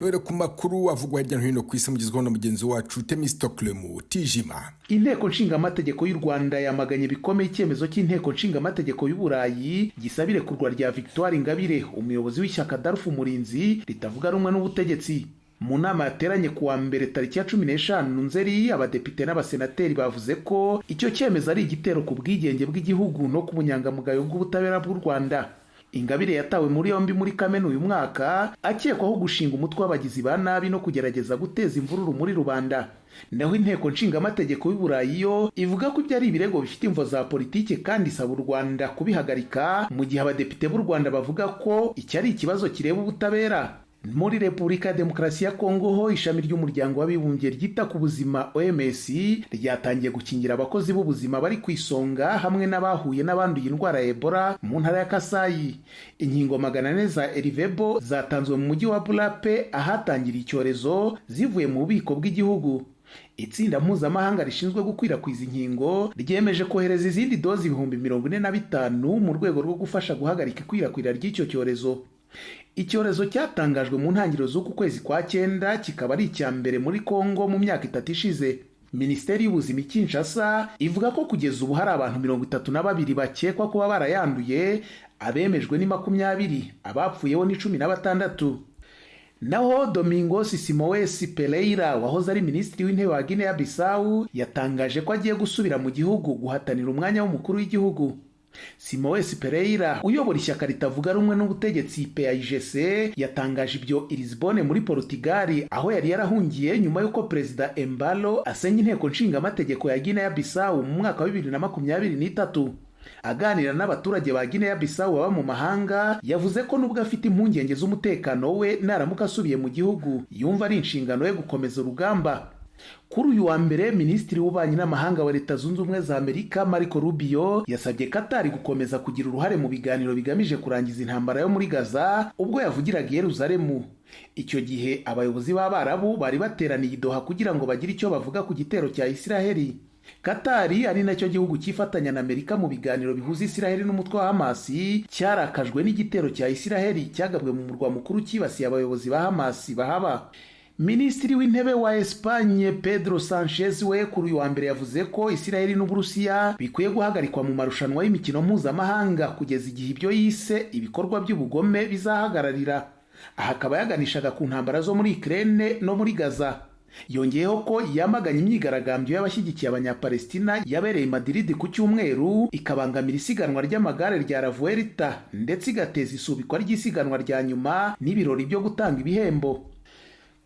Dore ku makuru avugwa hirya no hino ku isi, mugezweho na mugenzi wacu Temistokle Mutijima. Inteko Nshingamategeko y'u Rwanda yamaganye bikomeye icyemezo cy'Inteko Nshingamategeko y'Uburayi gisaba irekurwa rya Victoire Ingabire, umuyobozi w'ishyaka DALFA Umurinzi ritavuga rumwe n'ubutegetsi. Mu nama yateranye kuwa mbere tariki ya 15 Nzeri, abadepite n'abasenateri bavuze ko icyo cyemezo ari igitero ku bwigenge bw'igihugu no ku bunyangamugayo bw'ubutabera bw'u Rwanda. Ingabire yatawe muri yombi muri Kamena uyu mwaka, akekwaho gushinga umutwe w'abagizi ba nabi no kugerageza guteza imvururu muri rubanda. Naho Inteko Nshingamategeko y'Uburayi yo ivuga ko ibyo ari ibirego bifite imvo za politiki, kandi isaba u Rwanda kubihagarika, mu gihe abadepite b'u Rwanda bavuga ko iki ari ikibazo kireba ubutabera. Muri Repubulika ya Demokarasi ya Kongo ho, ishami ry'Umuryango w'Abibumbye ryita ku buzima, OMS, ryatangiye gukingira abakozi b'ubuzima bari ku isonga hamwe n'abahuye n'abanduye indwara ya Ebola mu ntara ya Kasayi. Inkingo 400 za Ervebo zatanzwe mu mujyi wa Bulape ahatangiriye icyorezo, zivuye mu bubiko bw'igihugu. Itsinda mpuzamahanga rishinzwe gukwirakwiza inkingo ryemeje kohereza izindi dozi 45,000 mu rwego rwo gufasha guhagarika ikwirakwira ry'icyo cyorezo. Icyorezo cyatangajwe mu ntangiriro z'uku kwezi kwa cyenda, kikaba ari icya mbere muri Kongo mu myaka 3 ishize. Minisiteri y'Ubuzima i Kinshasa ivuga ko kugeza ubu hari abantu 32 bakekwa kuba barayanduye, abemejwe ni 20, abapfuyeho ni 16. Naho Domingos Simoes Pereira, wahoze ari minisitiri w'intebe wa Guinea Bissau, yatangaje ko agiye gusubira mu gihugu guhatanira umwanya w'umukuru w'igihugu. Simoes Pereira uyobora ishyaka ritavuga rumwe n'ubutegetsi PAIGC yatangaje ibyo i Lisbonne muri Portugal, aho yari yarahungiye nyuma y'uko Perezida Embalo asenya Inteko Nshingamategeko ya Guinea Bissau mu mwaka wa 2023. Aganira n'abaturage ba Guinea Bissau baba mu mahanga, yavuze ko nubwo afite impungenge z'umutekano we naramuka asubiye mu gihugu, yumva ari inshingano ye gukomeza urugamba. Kuri uyu wa mbere, minisitiri w'ububanyi n'amahanga wa Leta Zunze Ubumwe za Amerika, Marco Rubio, yasabye Katari gukomeza kugira uruhare mu biganiro bigamije kurangiza intambara yo muri Gaza. Ubwo yavugiraga i Yeruzalemu icyo gihe, abayobozi b'Abarabu bari bateraniye i Doha kugira ngo bagire icyo bavuga ku gitero cya Isiraheli. Katari, ari nacyo gihugu cyifatanya na Amerika mu biganiro bihuza Isiraheli n'umutwe wa Hamasi, cyarakajwe n'igitero cya Isiraheli cyagabwe mu murwa mukuru cyibasiye abayobozi ba Hamasi bahaba. Minisitiri w'Intebe wa Espanye, Pedro Sanchez, we kuri uyu wa mbere yavuze ko Isiraheli n'Uburusiya bikwiye guhagarikwa mu marushanwa y'imikino mpuzamahanga kugeza igihe ibyo yise ibikorwa by'ubugome bizahagararira. Aha akaba yaganishaga ku ntambara zo muri Ukraine no muri Gaza. Yongeyeho ko yamaganye imyigaragambyo y'abashyigikiye Abanyapalestina yabereye i Madrid ku cyumweru, ikabangamira isiganwa ry'amagare rya La Vuelta, ndetse igateza isubikwa ry'isiganwa rya nyuma n'ibirori byo gutanga ibihembo.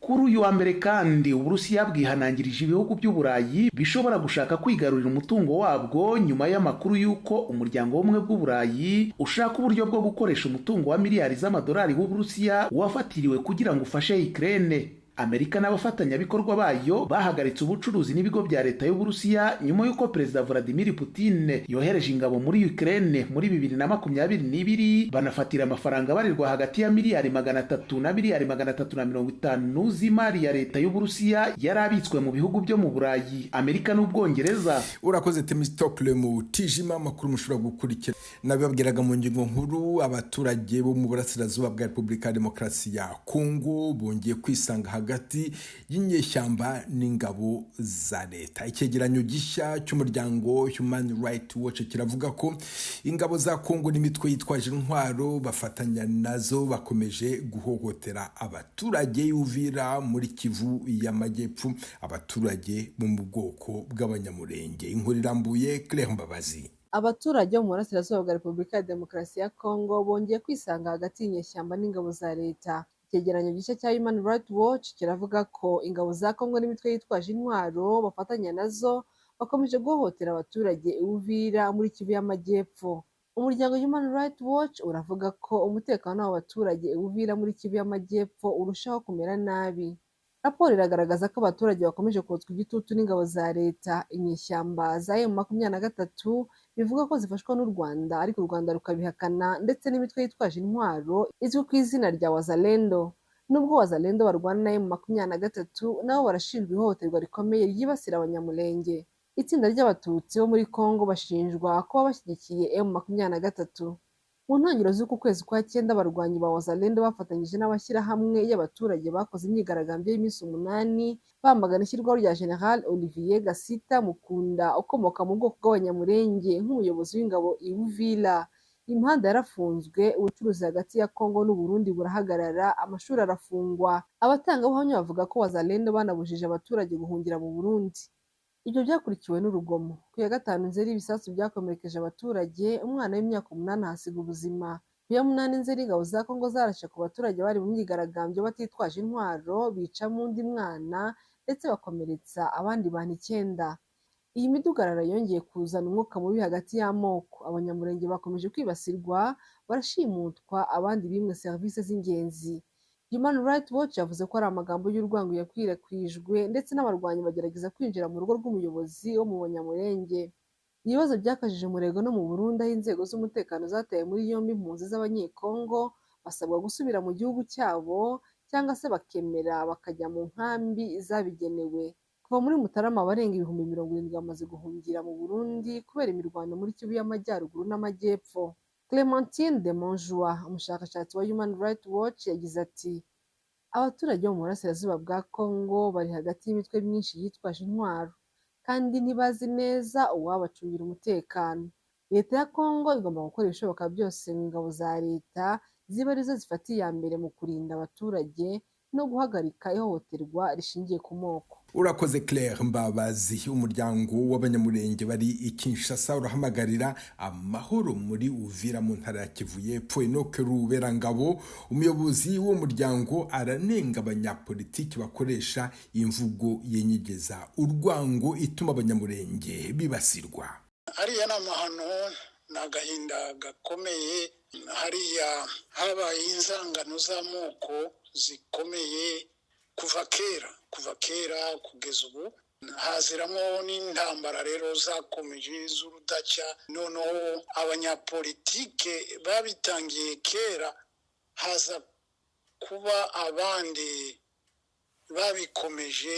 Kuri uyu wa mbere kandi, Uburusiya bwihanangirije ibihugu by'Uburayi bishobora gushaka kwigarurira umutungo wabwo, nyuma y'amakuru y'uko Umuryango w'Ubumwe bw'Uburayi ushaka uburyo bwo gukoresha umutungo wa miliyari z'amadolari w'Uburusiya wafatiriwe kugira ngo ufashe Ukraine. Amerika n'abafatanyabikorwa bayo bahagaritse ubucuruzi n'ibigo bya leta y'Uburusiya nyuma y'uko Perezida Vladimir Putin yohereje ingabo muri Ukraine muri 2022, banafatira amafaranga abarirwa hagati ya miliyari 300 na miliyari 350 z'imari ya leta y'Uburusiya yari abitswe mu bihugu byo mu Burayi, Amerika n'Ubwongereza. Urakoze, Temistokle Mutijima. Amakuru mushobora gukurikira, nabibabwiraga mu ngingo nkuru: abaturage bo mu burasirazuba bwa Repubulika ya Demokarasi ya Kongo bongeye kwisanga hagati y'inyeshyamba n'ingabo za leta. Icyegeranyo gishya cy'umuryango Human Rights Watch kiravuga ko ingabo za Kongo n'imitwe yitwaje intwaro bafatanya nazo bakomeje guhohotera abaturage y'Uvira muri Kivu y'Amajyepfo, abaturage bo mu bwoko bw'Abanyamurenge. Inkuru irambuye, Claire Mbabazi. Abaturage bo mu burasirazuba bwa Repubulika ya Demokarasi ya Kongo bongeye kwisanga hagati y'inyeshyamba n'ingabo za leta. Icyegeranyo gishya cya Human Rights Watch kiravuga ko ingabo za Kongo n'imitwe yitwaje intwaro bafatanya nazo bakomeje guhohotera abaturage i Uvira muri Kivu y'Amajyepfo. Umuryango Human Rights Watch uravuga ko umutekano w'abaturage i Uvira muri Kivu y'Amajyepfo urushaho kumera nabi. Raporo iragaragaza ko abaturage bakomeje kotswa igitutu n'ingabo za leta, inyeshyamba za M23 bivuga ko zifashwa n'u Rwanda, ariko u Rwanda rukabihakana, ndetse n'imitwe yitwaje intwaro izwi ku izina rya Wazalendo. Nubwo Wazalendo barwana na M23, nabo barashinjwa ihohoterwa rikomeye ryibasira Abanyamulenge, itsinda ry'Abatutsi bo muri Congo bashinjwa kuba bashyigikiye M23. Mu ntangiriro z'uku kwezi kwa cyenda, abarwanyi ba Wazalendo bafatanyije n'amashyirahamwe y'abaturage bakoze imyigaragambyo y'iminsi 8 bamagana ishyirwaho rya General Olivier Gasita Mukunda ukomoka mu bwoko bw'Abanyamulenge nk'umuyobozi w'ingabo i Uvira. Imihanda yarafunzwe, ubucuruzi hagati ya Congo n'u Burundi burahagarara, amashuri arafungwa. Abatangabuhamya bavuga ko Wazalendo banabujije abaturage guhungira mu Burundi. Ibyo byakurikiwe n'urugomo. Ku ya 5 Nzeri ibisasu byakomerekeje abaturage, umwana w'imyaka 8 ahasiga ubuzima. Ku ya 8 Nzeri ingabo za Congo zarashe ku baturage bari mu myigaragambyo batitwaje intwaro, bicamo undi mwana ndetse bakomeretsa abandi bantu 9. Iyi midugararo yongeye kuzana umwuka mubi hagati y'amoko. Abanyamulenge bakomeje kwibasirwa, barashimutwa, abandi bimwe serivisi z'ingenzi. Human Rights Watch yavuze ko ari amagambo y'urwango yakwirakwijwe ndetse n'abarwanyi bagerageza kwinjira mu rugo rw'umuyobozi wo mu Banyamulenge. Ibibazo byakajije umurego no mu Burundi, aho inzego z'umutekano zataye muri yombi impunzi z'Abanyekongo basabwa gusubira mu gihugu cyabo cyangwa se bakemera bakajya mu nkambi zabigenewe. Kuva muri Mutarama abarenga 70,000 bamaze guhungira mu Burundi kubera imirwano muri Kivu y'Amajyaruguru n'Amajyepfo. Clementine de Montjoie, umushakashatsi wa Human Rights Watch, yagize ati: "Abaturage bo mu burasirazuba bwa Congo bari hagati y'imitwe myinshi yitwaje intwaro, kandi ntibazi neza uwabacungira umutekano. Leta ya Congo igomba gukora ibishoboka byose ngo ingabo za leta zibe arizo zifata iya mbere mu kurinda abaturage no guhagarika ihohoterwa rishingiye ku moko." Urakoze Claire Mbabazi. Umuryango w'Abanyamulenge bari i Kinshasa urahamagarira amahoro muri Uvira mu ntara ya Kivu y'Epfo. Enoch Ruberangabo, umuyobozi w'uwo muryango, aranenga abanyapolitiki bakoresha imvugo yenyegeza urwango ituma Abanyamulenge bibasirwa. Hariya ni amahano, ni agahinda gakomeye. Hariya habaye inzangano z'amoko zikomeye kuva kera, kuva kera kugeza ubu. Haziramo n'intambara rero zakomeje z'urudacya. Noneho abanyapolitike babitangiye kera, haza kuba abandi babikomeje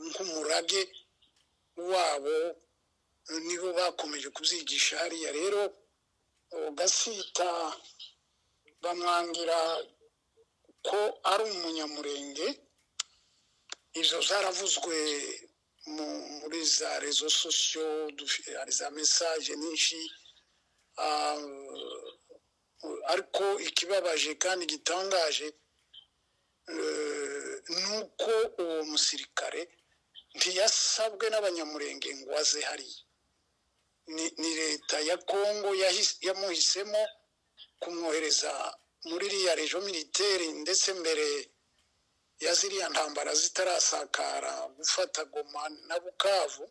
nk'umurage wabo, nibo bakomeje kubyigisha. Hariya rero Gasita bamwangira ko ari Umunyamurenge. Ibyo zaravuzwe muri za réseaux sociaux, hari za messages nyinshi. Ariko ikibabaje kandi gitangaje ni uko uwo musirikare ntiyasabwe n'Abanyamurenge ngo aze hariya. Ni leta ya Kongo yamuhisemo kumwohereza muri iriya région militaire, ndetse mbere ya ziriya ntambara zitarasakara gufata Goma na Bukavu,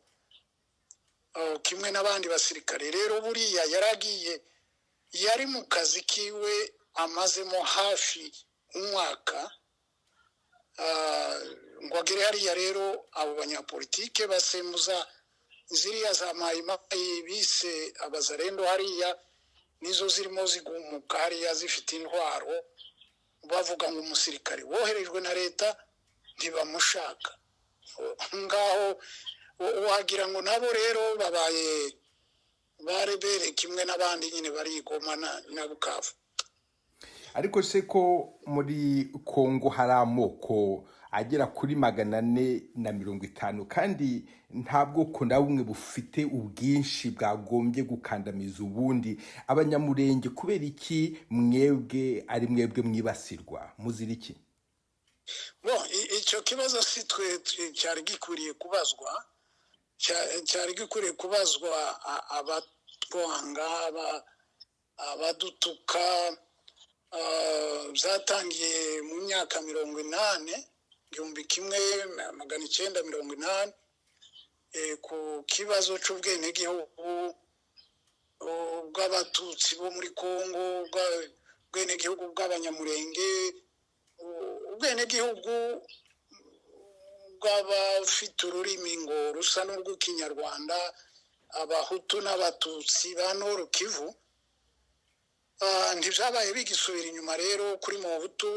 kimwe n'abandi basirikare. Rero buriya yaragiye, yari mu kazi kiwe amazemo hafi umwaka ngo agere hariya. Rero abo banyapolitike basemuza ziriya za Mayimayi bise Abazarendo hariya, nizo zirimo zigumuka hariya zifite intwaro, bavuga ngo umusirikare woherejwe na leta ntibamushaka. Ngaho wagira ngo nabo rero babaye barebere kimwe n'abandi nyine barigoma na Bukavu. Ariko se ko muri Kongo hari amoko agera kuri 450, kandi nta bwoko na bumwe bufite ubwinshi bwagombye gukandamiza ubundi, Abanyamurenge kubera iki mwebwe ari mwebwe mwibasirwa? Muzira iki? Bo icyo kibazo si twe cyari gikwiriye kubazwa, cyari gikwiriye kubazwa abatwanga, abadutuka. Byatangiye mu myaka 80, 1980, ku kibazo cy'ubwenegihugu bw'Abatutsi bo muri Kongo, ubwenegihugu bw'Abanyamurenge, ubwenegihugu bw'abafite ururimi ngo rusa n'urw'Ikinyarwanda, Abahutu n'Abatutsi ba Nord Kivu. Ntibyabaye bigisubira inyuma rero kuri Mobutu.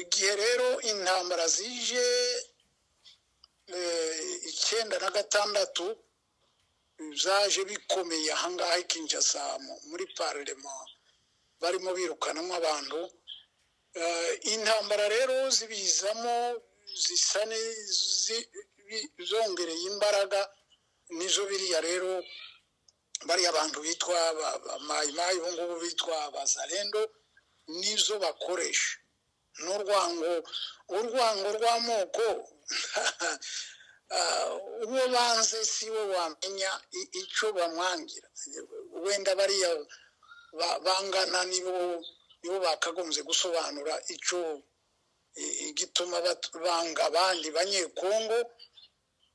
Igihe rero intambara zije 96. Byaje bikomeye ahangaha i Kinshasa muri parlement, barimo birukanamo abantu. Intambara rero zibizamo zisa zongereye imbaraga. Nizo biriya rero, bariya bantu bitwa Mayimayi, ubu ngubu bitwa Bazalendo, nizo bakoresha n'urwango, urwango rw'amoko. Uwo banze si we wamenya icyo bamwangira. Wenda bariya bangana nibo bakagombye gusobanura icyo igituma banga abandi Banyekongo,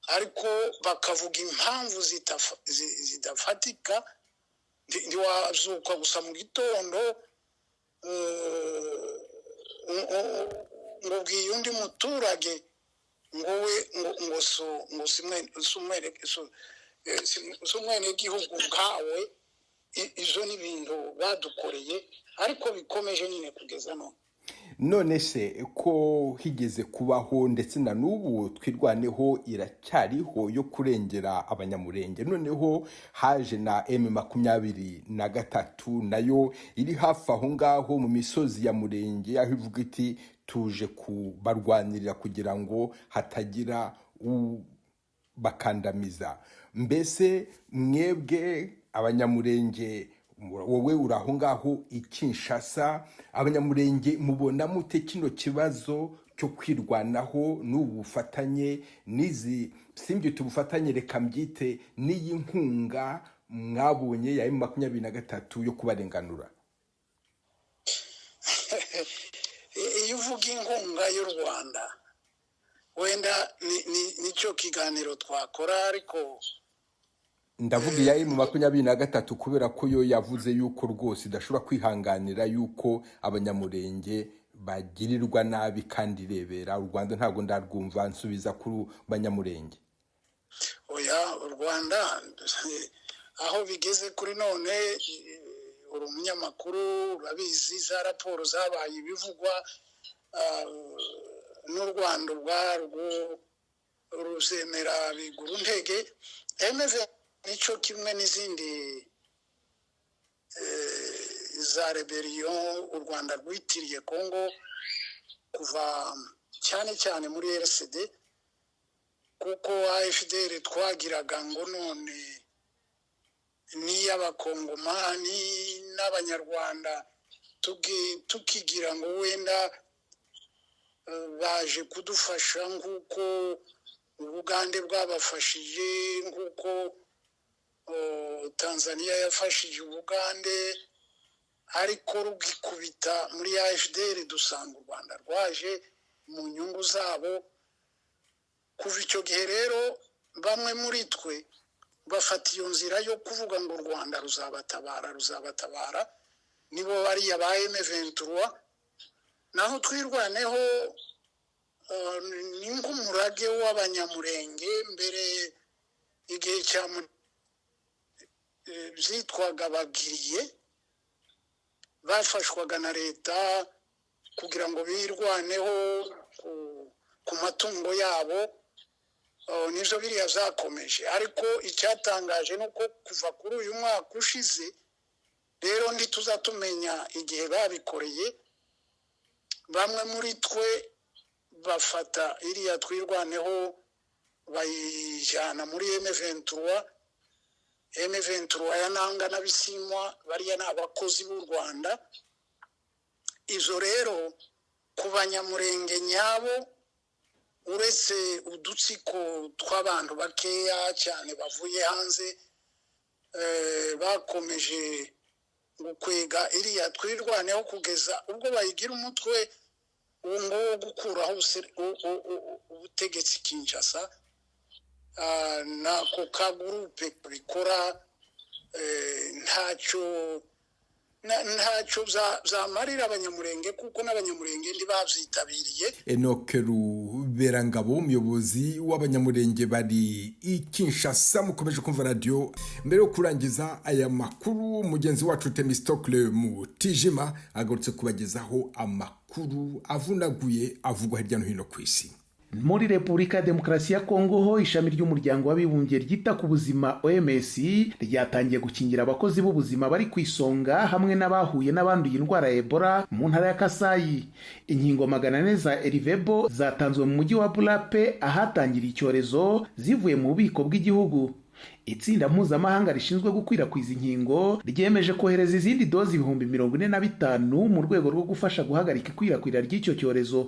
ariko bakavuga impamvu zidafatika. Ntiwazuka gusa mu gitondo ngo ubwiye undi muturage ngo we ngo si umwenegihugu nkawe. Izo ni ibintu badukoreye, ariko bikomeje nyine kugeza none. None se ko higeze kubaho, ndetse na n'ubu Twirwaneho iracyariho yo kurengera Abanyamurenge, noneho haje na M23 nayo iri hafi aho ngaho mu misozi ya Murenge, aho ivuga iti tuje kubarwanirira kugira ngo hatagira bakandamiza, mbese mwebwe Abanyamurenge, wowe uri aho ngaho i Kinshasa, Abanyamurenge mubona mute kino kibazo cyo kwirwanaho n'ubu bufatanye n'izi, simbyite ubufatanye, reka mbyite n'iyi nkunga mwabonye ya M23 yo kubarenganura? Iyo uvuga inkunga y'u Rwanda, wenda nicyo kiganiro twakora, ariko Ndavuga iya M23, kubera ko yo yavuze yuko rwose idashobora kwihanganira yuko Abanyamurenge bagirirwa nabi kandi irebera. U Rwanda ntabwo ndarwumva. Nsubiza kuri Banyamurenge. Oya, u Rwanda aho bigeze kuri none, uri umunyamakuru urabizi, za raporo zabaye ibivugwa, n'u Rwanda ubwarwo ruzemera bigura intege. Nicyo kimwe n'izindi za rébellion u Rwanda rwitiriye Kongo kuva cyane cyane muri RCD, kuko AFDL twagiraga ngo none n'iy'Abakongomani n'Abanyarwanda, tukigira ngo wenda baje kudufasha nk'uko Ubugande bwabafashije, nk'uko Tanzania yafashije Ubugande, ariko rugikubita muri AFDL dusanga u Rwanda rwaje mu nyungu zabo. Kuva icyo gihe rero bamwe muri twe bafata iyo nzira yo kuvuga ngo u Rwanda ruzabatabara, ruzabatabara. Nibo bariya ba M23. Naho Twirwaneho ni nk'umurage w'Abanyamurenge. Mbere igihe cya byitwaga bagiriye, bafashwaga na leta kugira ngo birwaneho ku matungo yabo. Nibyo biriya zakomeje. Ariko icyatangaje ni uko kuva kuri uyu mwaka ushize rero, ntituzatumenya igihe babikoreye, bamwe muri twe bafata iriya Twirwaneho bayijyana muri M23. M23 ya Nanga na Bisimwa, bariya ni abakozi b'u Rwanda. Izo rero ku Banyamurenge nyabo, uretse udutsiko tw'abantu bakeya cyane bavuye hanze bakomeje gukwega iriya Twirwaneho kugeza ubwo bayigira umutwe uwo nguwo wo gukuraho ubutegetsi Kinshasa. Nako kagurupe bikora ntacyo byamarira Abanyamurenge, kuko n'Abanyamurenge ntibabyitabiriye. Enoch Ruberangabo, umuyobozi w'Abanyamurenge bari i Kinshasa. Mukomeje kumva radiyo. Mbere yo kurangiza aya makuru, mugenzi wacu Temistokle Mutijima agarutse kubagezaho amakuru avunaguye avugwa hirya no hino ku isi. Muri Repubulika ya Demokarasi ya Kongo ho, ishami ry'Umuryango w'Abibumbye ryita ku buzima, OMS, ryatangiye gukingira abakozi b'ubuzima bari ku isonga hamwe n'abahuye n'abanduye indwara ya Ebola mu ntara ya Kasayi. Inkingo 400 za Ervebo zatanzwe mu mujyi wa Bulape ahatangiriye icyorezo, zivuye mu bubiko bw'igihugu. Itsinda mpuzamahanga rishinzwe gukwirakwiza inkingo ryemeje kohereza izindi dozi 45,000 mu rwego rwo gufasha guhagarika ikwirakwira ry'icyo cyorezo.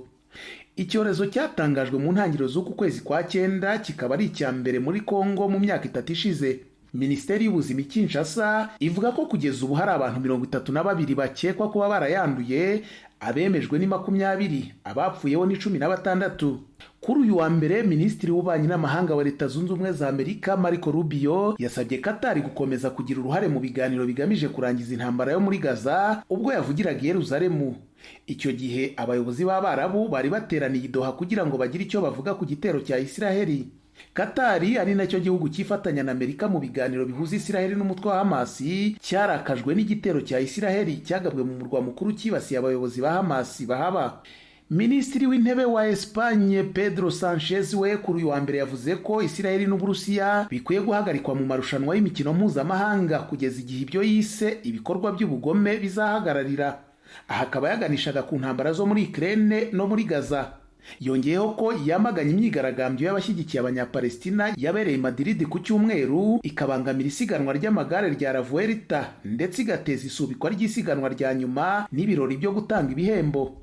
Icyorezo cyatangajwe mu ntangiriro z'uku kwezi kwa cyenda, kikaba ari icya mbere muri Kongo mu myaka 3 ishize. Minisiteri y'Ubuzima i Kinshasa ivuga ko kugeza ubu hari abantu 32 bakekwa kuba barayanduye, abemejwe ni 20, abapfuyeho ni 16. Kuri uyu wa mbere, Minisitiri w'Ububanyi n'Amahanga wa Leta Zunze Ubumwe za Amerika, Marco Rubio, yasabye Katari gukomeza kugira uruhare mu biganiro bigamije kurangiza intambara yo muri Gaza, ubwo yavugiraga i Yeruzalemu. Icyo gihe abayobozi b'Abarabu bari bateraniye i Doha kugira ngo bagire icyo bavuga ku gitero cya Isiraheli. Katari, ari nacyo gihugu cyifatanya na Amerika mu biganiro bihuza Isiraheli n'umutwe wa Hamasi, cyarakajwe n'igitero cya Isiraheli cyagabwe mu murwa mukuru cyibasiye abayobozi ba Hamasi bahaba. Minisitiri w'Intebe wa Espanye, Pedro Sanchez, we kuri uyu wa mbere yavuze ko Isiraheli n'Uburusiya bikwiye guhagarikwa mu marushanwa y'imikino mpuzamahanga kugeza igihe ibyo yise ibikorwa by'ubugome bizahagararira. Aha akaba yaganishaga ku ntambara zo muri Ukraine no muri Gaza. Yongeyeho ko yamaganye imyigaragambyo y'abashyigikiye Abanyapalestina yabereye i Madrid ku cyumweru, ikabangamira isiganwa ry'amagare rya La Vuelta, ndetse igateza isubikwa ry'isiganwa rya nyuma n'ibirori byo gutanga ibihembo.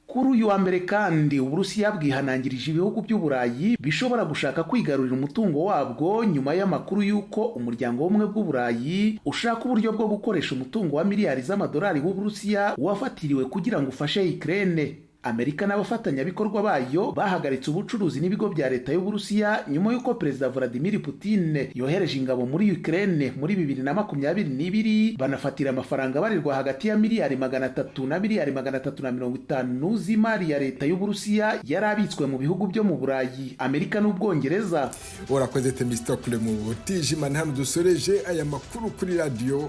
Kuri uyu wa mbere kandi, Uburusiya bwihanangirije ibihugu by'Uburayi bishobora gushaka kwigarurira umutungo wabwo, nyuma y'amakuru y'uko Umuryango w'Ubumwe bw'Uburayi ushaka uburyo bwo gukoresha umutungo wa miliyari z'amadolari w'Uburusiya wafatiriwe kugira ngo ufashe Ukraine. Amerika n'abafatanyabikorwa bayo bahagaritse ubucuruzi n'ibigo bya leta y'Uburusiya nyuma y'uko Perezida Vladimir Putin yohereje ingabo muri Ukraine muri 2022, banafatira amafaranga abarirwa hagati ya miliyari 300 na miliyari 350 z'imari ya leta y'Uburusiya yari abitswe mu bihugu byo mu Burayi, Amerika n'Ubwongereza. Urakoze, Temistokle mu Mutijima. Hano dusoreje aya makuru kuri radiyo.